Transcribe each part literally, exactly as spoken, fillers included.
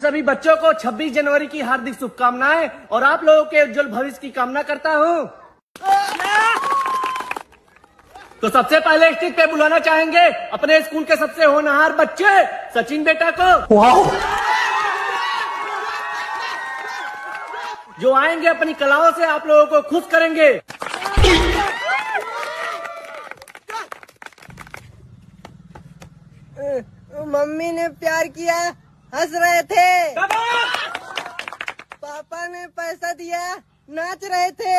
सभी बच्चों को छब्बीस जनवरी की हार्दिक शुभकामनाएं और आप लोगों के उज्जवल भविष्य की कामना करता हूँ। तो सबसे पहले स्टेज पे बुलाना चाहेंगे अपने स्कूल के सबसे होनहार बच्चे सचिन बेटा को, जो आएंगे अपनी कलाओं से आप लोगों को खुश करेंगे। मम्मी ने प्यार किया, हंस रहे थे। पापा ने पैसा दिया, नाच रहे थे।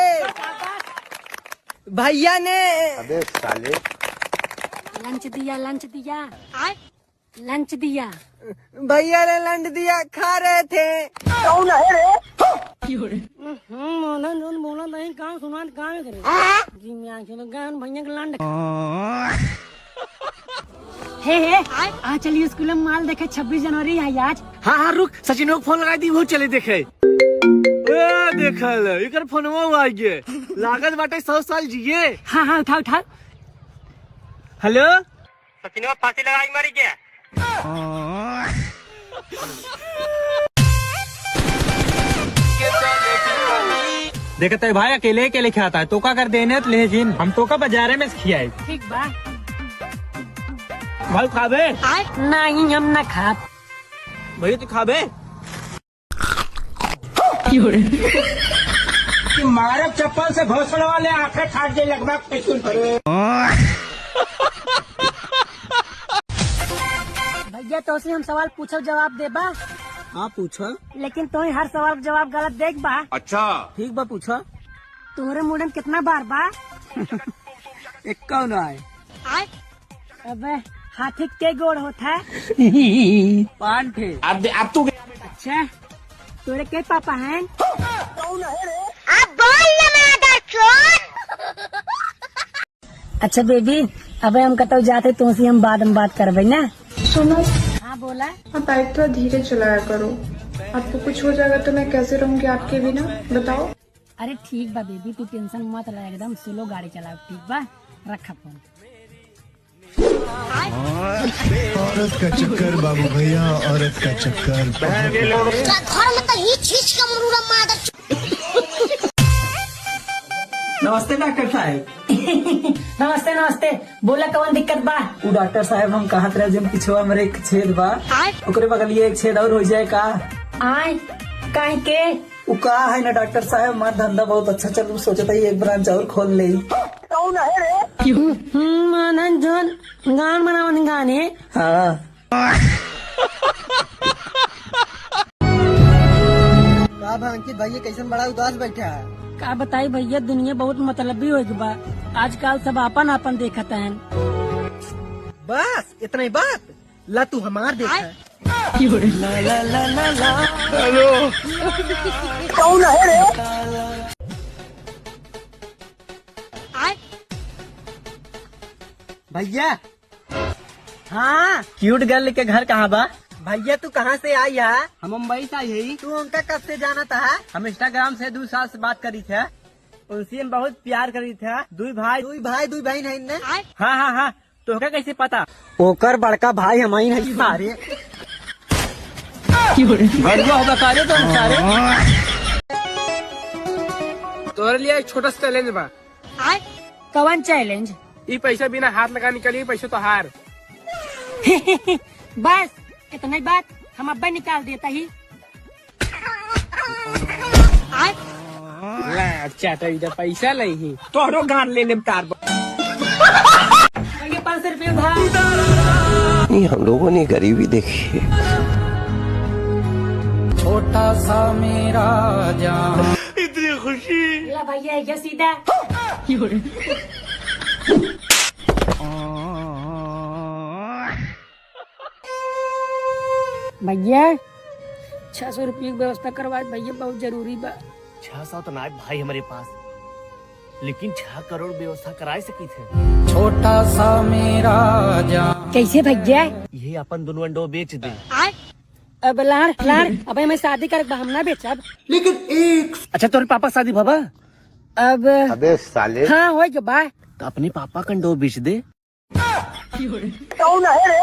भैया ने अबे साले। लंच दिया, लंच दिया, लंच दिया। भैया ने लंच दिया, खा रहे थे। कौन है रे? हम्म, मोहन जोन बोला नहीं, काम सुना काम करे। जी मैं आंखें तो गहन भैया के लंड। हे हे, आज चलिए स्कूल में माल देखे, छब्बीस जनवरी है आज। हाँ हाँ रुक, सचिन को फोन लगा दी, वो चले देखे। ए, देखल एकर फोनवा आ गए। लागत बाटे सौ साल जिए। हाँ हाँ, उठा उठा। हेलो। सचिनवा फांसी लगा के मरी गया। देखते है भाई, अकेले अकेले खाता है, तो का कर देने ले जिन, हम तो का बाजारे में खियाए। ठीक बा। भाई खाबे? नहीं, हम ना खाब। भैया तू खाबे? कि मारब चप्पल से घोसड़ा वाले आंखें फाट जाए लगभग। भैया, तोसे हम सवाल पूछब, जवाब देबा। हाँ पूछा। लेकिन तोही हर सवाल के जवाब गलत देख बा। अच्छा। ठीक बा पूछा। तोहरे मुंडन कितना बार बा? इक्यावन आए। अबे, हाथी के गोड़ होता है? पान ठे। अब अब तू गया। अच्छा, तोरे के पापा हैं? कौन है रे? अच्छा बेबी, अबे हम कतौ जाते, तुमसे हम बाद में बात करबे ना। सुनो, हाँ बोला। आप बाइक थोड़ा धीरे चलाया करो। आपको कुछ हो जाएगा तो मैं कैसे रहूंगी आपके बिना, बताओ। अरे ठीक बा बेबी, तू टेंशन मत ले, एकदम स्लो गाड़ी चलाओ, ठीक बा? रखा फोन। औरत का चक्कर बाबू भैया, औरत का चक्कर। घर में तो ही छीछ का मुरूरा मादर। नमस्ते डॉक्टर साहब। नमस्ते नमस्ते, बोला कौन दिक्कत बा? उ डॉक्टर साहब हम कहत रहे जिन पिछवा हमरे एक छेद बा, ओकरे बगलिए एक छेद और हो जाए का? आए, काहे के? उ का है ना डॉक्टर साहब, हमार धंधा बहुत अच्छा चल, सोचता ही एक ब्रांच और खोल ले। कौन है रे? हम्म, मानन जोन गान बनावन गाने। हाँ। का बा अंकित भैया, कैसन बड़ा उदास बैठा है? का बताई भैया, दुनिया बहुत मतलबी हो गई बा। आजकल सब आपन आपन देखत हैं। बस इतना ही बात, ला तू हमार देखा। कौन है रे? भैया। हाँ। क्यूट गर्ल के घर कहाँ बा? भैया तू कहाँ से आई है? हम मुंबई से आई है। तू उनका कब से जाना था? हम इंस्टाग्राम से दो साल से बात करी थे। उनसे हम बहुत प्यार करी थे। दुई भाई, दुई भाई, दुई बहन है इनने। हाँ हाँ हाँ, तो का कैसे पता? ओकर बड़का भाई हम ही नहीं सारे। बढ़िया होगा सारे, तो सारे। तोरे लिए एक छोटा सा चैलेंज बा। कौन चैलेंज? ई पैसा बिना हाथ लगा निकाली, पैसा तो हार। बस इतना ही बात, हम अब्बा निकाल देता ही। ला, चाटा इधर पैसा नहीं है। तोहरो गान ले लेम तार बा। ये पाँच सौ रुपये उधार। नहीं, हम लोगों ने गरीबी देखी है। छोटा सा मेरा जहां। ला भैया, ये सीधा। भैया, छह सौ रुपये की व्यवस्था करवा भैया, बहुत जरूरी बा। छह सौ तो ना भाई हमारे पास, लेकिन छह करोड़ व्यवस्था करा सकी थे। छोटा सा मेरा जहां। कैसे भैया? ये अपन दोनों अंडो बेच दे। अब लाड़ लाड़, अब हमें शादी कर बा, हम ना बेचब। लेकिन एक अच्छा, तोरे पापा शादी भवा? अब अबे साले। हाँ, हो गया बा। तो अपने पापा का अंडो बेच दे। कौन है रे?